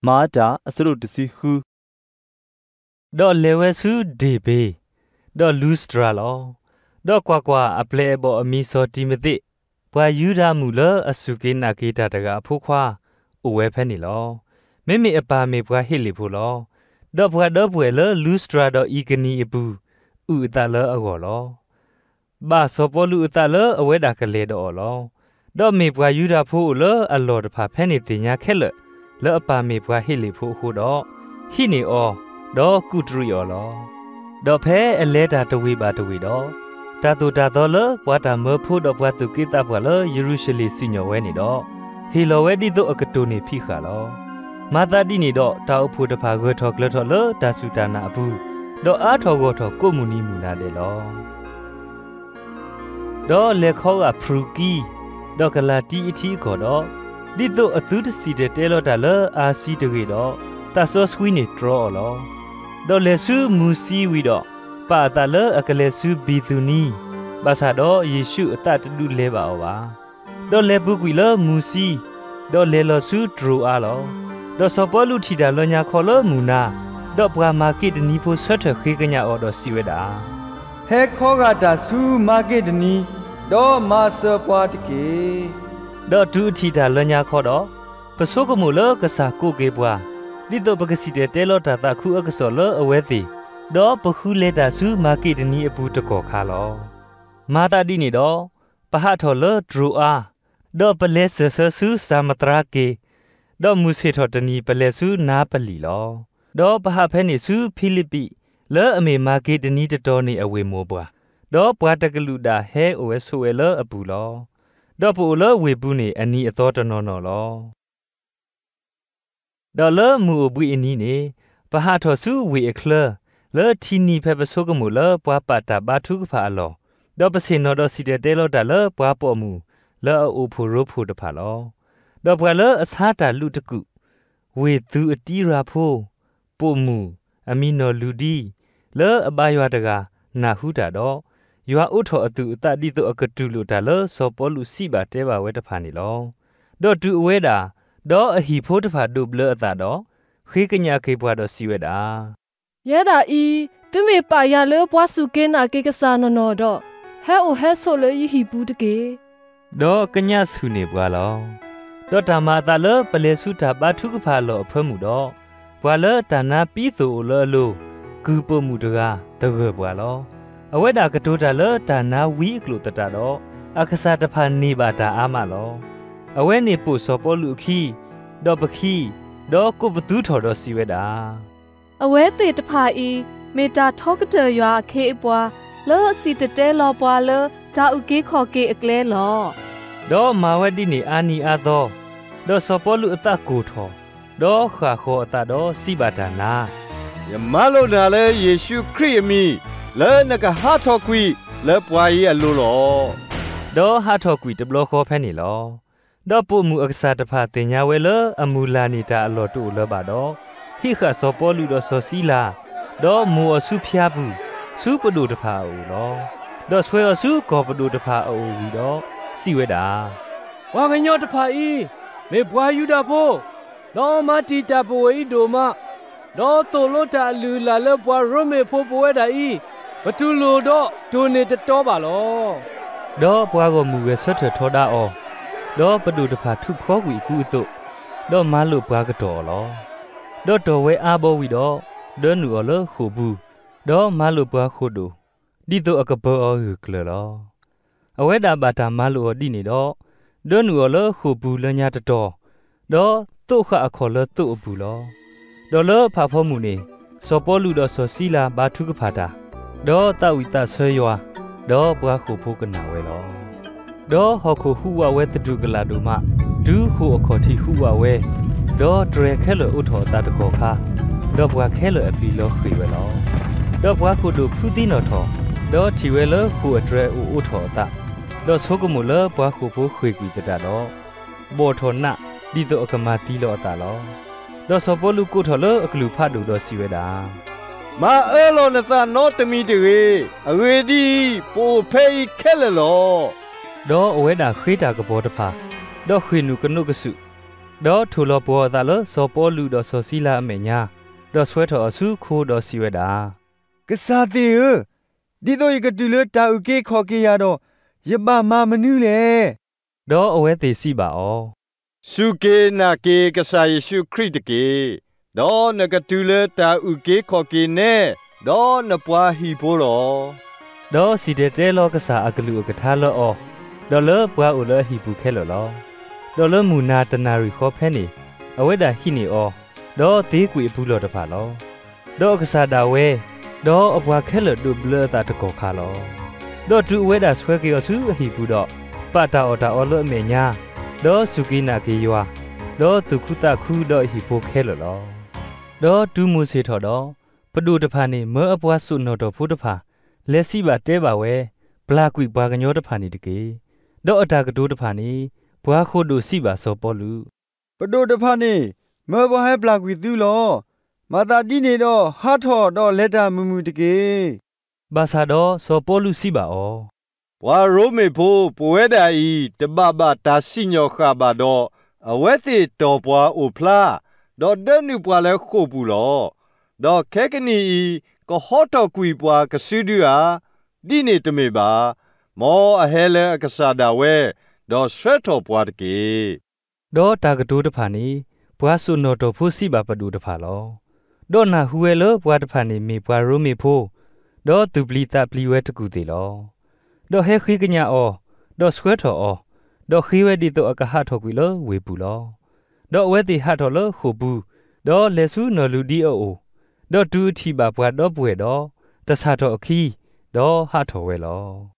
မၤအတၢ် အဆၢဒိၣ်တဆံဃု. ဒီးလဲၤဝဲဆူဒ့ၣ်ဘ့ၤ, ဒီးလူစတြၤလီၤ. ဒီးကွၢ်ကွၢ်, အပျဲၢ်အဘီၣ်အမံၤစီၤတံၤမသ့း, ပှၤယူဒၤမုၣ်လၢအစူၢ်က့ၤနာ်က့ၤတၢ်တဂၤအဖိခွါ, အိၣ်ဝဲဖဲန့ၣ်လီၤ. မ့မ့ၢ်အပၢ်မ့ၢ်ပှၤဟ့လ့ၣ်ဖိလီၤ. ဒီးပှၤဒီပုၢ်ဝဲၢ်လၢလူစတြၤဒီးအံၤကနံၤအပူၤ, အုၣ်အသးလၢအဂီၢ်လီၤ. ဘၣ်စီၤပီလူးအသးလၢအဝဲဒၣ်ကလဲၤဒီးအီၤလီၤ. ဒီးမ့ၢ်ပှၤယူဒၤဖိအိၣ်လၢအလီၢ်တဖၣ်ဖဲန့ၣ်သ့ၣ်ညါခဲလၢာ်, လၢအပၢ်မ့ၢ်ပှၤဟ့လ့ၣ်ဖိအဃိဒီး, ဟံးန့ၢ်အီၤ, ဒီးကူၣ်တရံးအီၤလီၤ. ဒီးဖဲအလဲၤတၢ်တဝ့ၢ်ဘၣ်တဝ့ၢ်ဒီး, တၢ်သိၣ်တၢ်သီလၢပှၤတၢ်မၢဖိဒီးပှၤသူၣ်က့သးပှၢ်လၢယရူၤၡလ့ၣ်စံၣ်ညီၣ်ဝဲန့ၣ်ဒီး, ဟ့ၣ်လီၤဝဲဒ်သိးအကတိၢ်န့ၢ်ဖံးဃာ်လီၤ. မၤသးဒ်န့ၣ်ဒီး တၢ်အိၣ်ဖှိၣ်တဖၣ်ဂၢၢ်ထီၣ်ကျၢၤထီၣ်လၢတၢ်စူၢ်တၢ်နာ်အပူၤ, ဒီးအါထီၣ်ဂီၢ်ထီၣ်ကိးမုၢ်နံၤမုၢ်နၤဒဲးလီၤ. ဒီးလဲၤခီဂာ်ဖရူၤကံ, ဒီးကလၤတံအထံအကီၢ်ဒီး, ဒ်သိးအသုတစံၣ်တဲၤတဲလီၤတၢ်လၢအၤစံတဂ့ၤဒီး, သးစီဆှံန့ၣ်တြီအီၤလီၤ. ဒီးလဲၤဆူမူၤစံဝံၤဒီး, ပာ်အသးလၢအကလဲၤဆူဘံၤသူနံ, ဘၣ်ဆၣ်ဒီးယ့ၣ်ၡူးအသးတဒုးလဲၤဘၣ်အီၤဘၣ်. ဒီးလဲၤပူၤကွံာ်လၢမူၤစံ, ဒီးလဲၤလီၤဆူတြိၤအါလီၤ. ဒီးစီၤပီလူးထံၣ်တၢ်လၢညါခီလၢမုၢ်နၤ, ဒီးပှၤမၤက့းတနံၤဖိဆၢထၢၣ်ဃ့ကညးအီၤဒီးစံးဝဲဒၣ်, ဟဲခီဂာ်တၢ်ဆူမၤက့းတနံ, ဒီးမၤစၢၤပှၤတက့ၢ်. ဒီးတုၤအထံၣ်တၢ်လၢညါခီဒီး, ပဆိကမိၣ်လၢကစၢ်ကိးက့ၤပှၤ, ဒ်သိးပကစံၣ်တဲၤတဲလီၤတၢ်သးခုအကစီၣ်လၢအဝဲသ့ၣ်, ဒီးပဃုလဲၤတၢ်ဆူမၤက့းတနံအပူၤတကီၢ်ခါလီၤ. မၤသးဒ်န့ၣ်ဒီး, ပဟးထီၣ်လၢတြိၤအါ, ဒီးပလဲၤစၢၢ်ဆၢဆူစၤမသြါက့ၤ, ဒီးမုၢ်ဆ့ၣ်ထီၣ်တနံၤပလဲၤဆူနၤပလံၣ်လီၤ. ဒီးပဟးဖဲန့ၣ်ဆူဖံလံးပံး, လၢအမ့ၢ်မၤက့းတနံတတီၤန့ၣ်အဝ့ၢ်မိၢ်ပှၢ်, ဒီးပှၤတကလုာ်ဒၣ်ဟဲအိၣ်ဝဲဆိးဝဲလၢအပူၤလီၤ. ဒီးပအိၣ်လၢဝ့ၢ်ပူၤန့ၣ်အနံၤအသီတနီၤနီၤလီၤ. ဒီးလၢမုၢ်အိၣ်ဘှံးအနံၤန့ၣ်, ပဟးထီၣ်ဆူဝ့ၢ်အချၢ, လၢထံနံၤဖဲပဆိကမိၣ်လၢပှၤပာ်တၢ်ဘါထုကဖၣ်အလီၢ်, ဒီးပဆ့ၣ်နီၤဒီးစံၣ်တဲၤတဲလီၤတၢ်လၢပှၤပိာ်မုၣ်လၢအအိၣ်ဖှိၣ်ရိဖှိၣ်တဖၣ်လီၤ. ဒီးပှၤလၢအဆါတၢ်လုးတကူာ်, ဝ့ၢ်သူးအတံရၤဖိ, ပိာ်မုၣ်, အမံၤနီၢ်လူၤဒံ, လၢအဘါယွၤတဂၤ, နၢ်ဟူတၢ်ဒီး, ယွၤအိးထီၣ်အသူၣ်အသးဒ်သိးအကတူၢ်လိာ်တၢ်လၢစီၤပီလူးစံးဘၣ်တဲဘၣ်ဝဲတဖၣ်န့ၣ်လီၤ. ဒီးတုၤအဝဲဒၣ်, ဒီးအဟံၣ်ဖိတဖၣ်ဒိးဘျၢအသးဒီး, ဃ့ကညးက့ၤပှၤဒီးစံးဝဲဒၣ်, ယဲဒၣ်အံၤ, သုမ့ၢ်ပာ်ယၤလၢပှၤစူၢ်က့ၤနာ်က့ၤကစၢ်နီၢ်နီၢ်ဒီး, ဟဲအိၣ်ဟဲဆိးလၢယဟံၣ်ပူၤတက့ၢ်. ဒီးကညးဆူၣ်န့ၢ်ပှၤလီၤ. ဒီးတၢ်မၤအသးလၢပလဲၤဆူတၢ်ဘါထုကဖၣ်အလီၢ်အဖၢမုၢ်ဒီး, ပှၤလၢတၢ်နါပံသိၣ်အိၣ်လၢအလိၤ, ကုၢ်ပိာ်မုၣ်တဂၤသဂၢၢ်ပှၤလီၤ. အဝဲဒၣ်ကတိၤတၢ်လၢတၢ်နါဝံအကျိာ်သတးဒီး, အကစၢ်တဖၣ်န့ၢ်ဘၣ်တၢ်အါမးလီၤ. အဝဲန့ၣ်ပိာ်စီၤပီလူးအခံ, ဒီးပခံ, ဒီးကိးပသူထီၣ်ဒီးစံးဝဲဒၣ်, အဝဲသ့ၣ်တဖၣ်အံၤ, မ့ၢ်တၢ်ထီကတၢၢ်ယွၤအခ့အပှၤ, လၢအစံၣ်တဲၤတဲလီၤပှၤလၢတၢ်အုၣ်က့ၤခီၣ်က့ၤအကျဲလီၤ. ဒီးမၤဝဲဒ်န့ၣ်အါနံၤအါသီ, ဒီးစီၤပီလူးအသးကိၢ်ထီၣ်, ဒီးဃၣ်ဃီၤအသးဒီးစံးဘၣ်တၢ်နါ, ယမၤလိာ်နၤလၢယ့ၣ်ၡူးခရံာ်အမံၤ, လၢနကဟးထီၣ်ကွံာ်လၢပှၤအံၤအလိၤလီၤ. ဒီးဟးထီၣ်ကွံာ်တဘျီဃီဖဲန့ၣ်လီၤ. ဒီးပိာ်မုၣ်အကစၢ်တဖၣ်သ့ၣ်ညါဝဲလၢအမုၢ်လၢ်န့ၢ်တၢ်အလီၢ်တအိၣ်လၢၤဘၣ်ဒီး, ဟံးဃာ်စီၤပီလူးဒီးစီၤစံလၤ, ဒီးမိၢ်အီၤဆူဖၠါပူၤ, ဆူပဒိၣ်တဖၣ်အအိၣ်လီၤ. ဒီးဆွဲအီၤဆူကီၢ်ပဒိၣ်တဖၣ်အအိၣ်ဝံၤဒီး, စံးဝဲဒၣ်, ပှၤကညီတဖၣ်အံၤ, မ့ၢ်ပှၤယူဒၤဖိ, ဒီးမၤတံာ်တာ်ပဝဲအံၤဒိၣ်မး, ဒီးသိၣ်လိတၢ်အလုၢ်အလၢ်လၢပှၤရိမ့ၤဖိပဝဲဒၣ်အံၤ, ပတူၢ်လိာ်ဒီးတိၢ်န့ၢ်တတီဘၣ်လီၤ. ဒီးပှၤဂီၢ်မုၢ်ဂဲၤဆၢထၢၣ်ထီဒါအီၤ, ဒီးပဒိၣ်တဖၣ်ထုးဖှီကွံာ်အကူအသိး, ဒီးမၤလိာ်ပှၤကတီၢ်အီၤလီၤ. ဒီးတီၢ်ဝဲအါဘီဝံၤဒီး, ဒၢနုာ်အီၤလၢဃိာ်ပူၤ, ဒီးမၤလိာ်ပှၤဃိာ်ဒိၣ်, ဒ်သိးအကပၢအီၤဂၢၢ်ကျၢၤလီၤ. အဝဲဒၣ်ဘၣ်တၢ်မၤလိာ်အီၤဒ်န့ၣ်ဒီး, ဒၢနုာ်အီၤလၢဃိာ်ပူၤလၢညါတတီၤ, ဒီးသိးဃာ်အခီၣ်လၢသိးအပူၤလီၤ. ဒီးလၢဖးဖီမုၢ်န့ၣ်, စီၤပီလူးဒီးစီၤစံလၤဘါထုကဖၣ်တၢ်, ဒီးသးဝံၣ်သးဆၢယွၤ, ဒီးပှၤဃိာ်ဖိကနၣ်ဝဲလီၤ. ဒီးဟီၣ်ခိၣ်ဟူးဝးဝဲသတူၢ်ကလာ်ဒိၣ်မး, တုၤဃိာ်အခီၣ်ထံးဟူးဝးဝဲ, ဒီးတြဲၤခဲလၢာ်အိးထီၣ်အသးတကီၢ်ခါ, ဒီးပှၤခဲလၢာ်အပျံၤလီၤဃ့ၢ်ဝဲလီၤ. ဒီးပှၤဃိာ်ဒိၣ်ဖုသံနီၣ်ထီၣ်, ဒီးထံၣ်ဝဲလၢဃိာ်အတြဲၤအိၣ်အိးထီၣ်အသး, ဒီးဆိကမိၣ်လၢပှၤဃိာ်ဖိဃ့ၢ်ကွံာ်သတးဒီး, ဘီၣ်ထီၣ်နးဒ်သိးအကမၤသံလီၤအသးလီၤ. ဒီးစီၤပီလူးကိးထီၣ်လၢအကလုၢ်ဖးဒိၣ်ဒီးစံးဝဲဒၣ်, မၤအၢလီၤနသးနီတမံၤတဂ့ၤ. အဂ့ၢ်ဒ်အံၤ, ပအိၣ်ဖဲအံၤခဲလၢာ်လီၤ. ဒီးအဝဲဒၣ်ဃ့တၢ်ကပီၤတဖၣ်, ဒီးဃ့ၢ်နုာ်ကနိးကစုာ်, ဒီးထိၣ်လီၤပှီၢ်အသးလၢစီၤပီလူးဒီးစီၤစံလၤအမဲာ်ညါ, ဒီးဆှၢထီၣ်အီၤဆူခိဒီးစံးဝဲဒၣ်, ကစၢ်သ့ၣ်ဧၢ, ဒ်သိးယကတုၤလၢတၢ်အုၣ်က့ၤခီၣ်က့ၤယၤဒီး, ယဘၣ်မၤမနုၤလဲၣ်. ဒီးအဝဲသ့ၣ်စံးဘၣ်အီၤ, စူၢ်က့ၤနာ်က့ၤကစၢ်ယ့ၣ်ၡူးခရံာ်တက့ၢ်. ဒီးနကတုၤလၢတၢ်အုၣ်က့ၤခီၣ်က့ၤနဲ, ဒီးနပှၤဟံၣ်ဖိလီၤ. ဒီးစံၣ်တဲၤတဲလီၤကစၢ်အကလုၢ်အကထါလၢအီၤ, ဒီးလၢပှၤအိၣ်လၢအဟံၣ်ပူၤခဲလၢာ်လီၤ. ဒီးလၢမုၢ်နၤတနၣ်ရံၣ်ဃီဖဲန့ၣ်, အဝဲဒၣ်ဟံးန့ၢ်အီၤ, ဒီးသ့ကွံာ်အပူၤလီၢ်တဖၣ်လီၤ. ဒီးအကစၢ်ဒၣ်ဝဲ, ဒီးအပှၤခဲလၢာ်ဒိးဘျၢအသးတကီၢ်ခါလီၤ. ဒီးတုၤအဝဲဒၣ်ဆှၢက့ၤအီၤဆူအဟံၣ်ပူၤဒီး, ပာ်တၢ်အီၣ်တၢ်အီလၢအမဲာ်ညါ, ဒီးစူၢ်က့ၤနာ်က့ၤယွၤ, ဒီးသူၣ်ခုသးခုဒီးအဟံၣ်ဖိခဲလၢာ်လီၤ. ဒီးတုၤမိၢ်ဆ့ၣ်ထီၣ်ဒီး, ပဒိၣ်တဖၣ်န့ၣ်မၢအပှၤစိာ်နီၣ်တီၢ်ဖိတဖၣ်, လဲၤစံးဘၣ်တဲဘၣ်ဝဲ, ပျၢ်ကွံာ်ပှၤကညီတဖၣ်န့ၣ်တက့ၢ်. ဒီးအတၢ်ကတိၤတဖၣ်န့ၣ်, ပှၤဃိာ်ဒိၣ်စံးဘၣ်စီၤပီလူး, ပဒိၣ်တဖၣ်န့ၣ်, မၢပှၤဟဲပျၢ်ကွံာ်သုလီၤ. မၤသးဒ်န့ၣ်ဒီးဟးထီၣ်ဒီးလဲၤတၢ်မုာ်မုာ်တက့ၢ်. ဘၣ်ဆၣ်ဒီးစီၤပီလူးစံးဘၣ်အီၤ, ပှၤရိမ့ၤဖိ, ပဝဲဒၣ်အံၤတဘၣ်ဘၣ်တၢ်စံၣ်ညီၣ်ဃၣ်ဘၣ်ဒီး, အဝဲသ့ၣ်တီၢ်ပှၤအိၣ်ဖျါ, ဒီးဒၢနုာ်ပှၤလၢဃိာ်ပူၤလီၤ. ဒီးခဲကနံၣ်အံၤ, ကဟီထီၣ်ကွံာ်ပှၤကစုဒုဧါ. ဒ်န့ၣ်တမ့ၢ်ဘၣ်. မ်အဟဲလၢအကစၢ်ဒၣ်ဝဲ, ဒီးဆှၢထီၣ်ပှၤတက့ၢ်. ဒီးတၢ်ကတိၤတဖၣ်န့ၣ်, ပှၤစိာ်နီၣ်တီၢ်ဖိစံးဘၣ်ပဒိၣ်တဖၣ်လီၤ. ဒီးနၢ်ဟူဝဲလၢပှၤတဖၣ်န့ၣ်မ့ၢ်ပှၤရိမ့ၤဖိ, ဒီးသူၣ်ပျံၤသးပျံၤဝဲတကူၢ်သ့ၣ်လီၤ. ဒီးဟဲဃ့ကညးအီၤ, ဒီးဆှၢထီၣ်အီၤ, ဒီးဃ့ဝဲဒ်သိးအကဟးထီၣ်ကွံာ်လၢဝ့ၢ်ပူၤလီၤ. ဒီးအဝဲသ့ၣ်ဟးထီၣ်လၢဃိာ်ပူၤ, ဒီးလဲၤဆူနီၢ်လူၤဒံအအိၣ်, ဒီးတုၤအထံၣ်ဘၣ်ပှၤဒီပုၢ်ဝဲၢ်ဒီး, သဆၣ်ထီၣ်အခံ, ဒီးဟးထီၣ်ဝဲလီၤ.